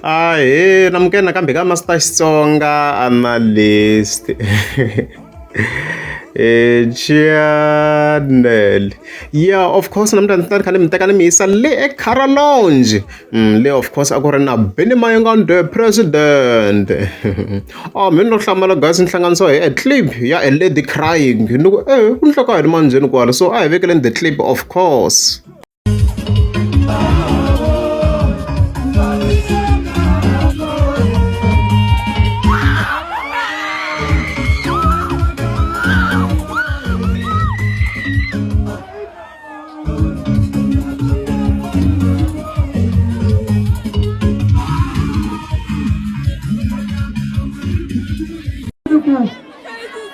Ahee namukela nakambe ka Master Xitsonga Analyst channel yeah of course namuntlha ni ta ni kha ni mi teka ni mi yisa le eKara Lounge le of course a ku ri na Benny Mayengani the president a mi no hlamala guys ni hlanganisiwa hi a clip ya a lady crying ni ku e ku ndleka yini manjheni kwala so a hi vekeleni the clip of course.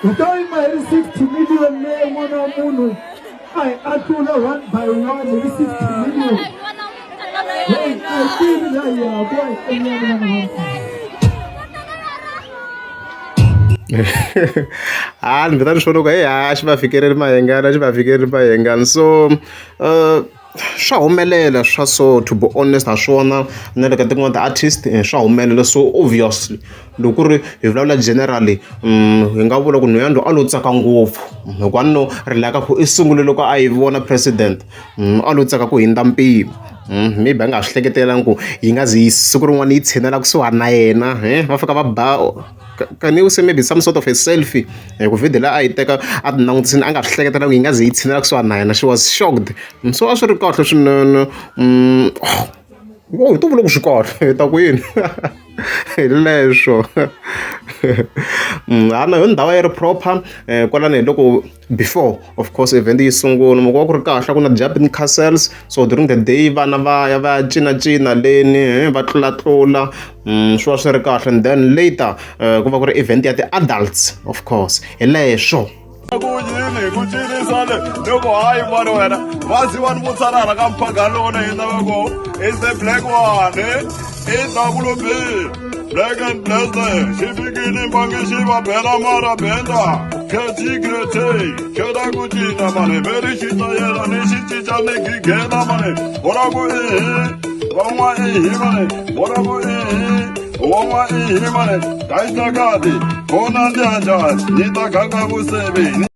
Hi to yima hi ri 60 million leyi n'wana wa munhu a hi atlula one by one hi ri 60 million hey a hi tivi laha hi yaka a hi endlani vana va Ha ni vheta ni swi vona ku heyi a xi va fikeleli Mayengani a xi va fikeleli Mayengani so swa humelela swa so to be honest ha swi vona na le ka tin'wani ti-artist swa humelela so obviously loko ku ri hi vulavula generally hi nga vula ku nhwanyana loyi a lo tsaka ngopfu hikuva a no ri ka ku i sungule loko a yi vona president a lo tsaka ku hundza mpimo maybe a nga ha swi hleketelangi ku yi nga ze yi siku rin'wana yi tshinela kusuhani na yena va fika va ba can you say maybe some sort of a selfie hi ku video leyi a yi teka a ti langutisini a nga swi hleketelangi yi nga ze yi tshinela kusuhani na yena she was shocked so a swi ri kahle swinene hi to vula ku swi kahle hi ta ku yini hi leswo ha na yo ndhawu yi ri proper kwalano hi loko before of course event yi sungula mi kuma ku ri kahle ku na jumping castles so during the day vana va ya va ya cinacina leni va tlulatlula swi va swi ri kahle and then later ku va ku ri event ya ti-adults of course hi leswo ku yini ku cinisa le loko hayi mani wena va ziwa ni vutsarara ka mphagano hina va ku is the black one i double b black and blessed xi fikile mbangi xi va bela mara benda khethi khethe kheta ku cina mani veri xi tayela ni xi cinca ni gigela mani vona ku ihi van'wa ihi mani vona ku ihi van'wa ihi mani kayitakati vona ndyanjani ni ta ganga vusevi.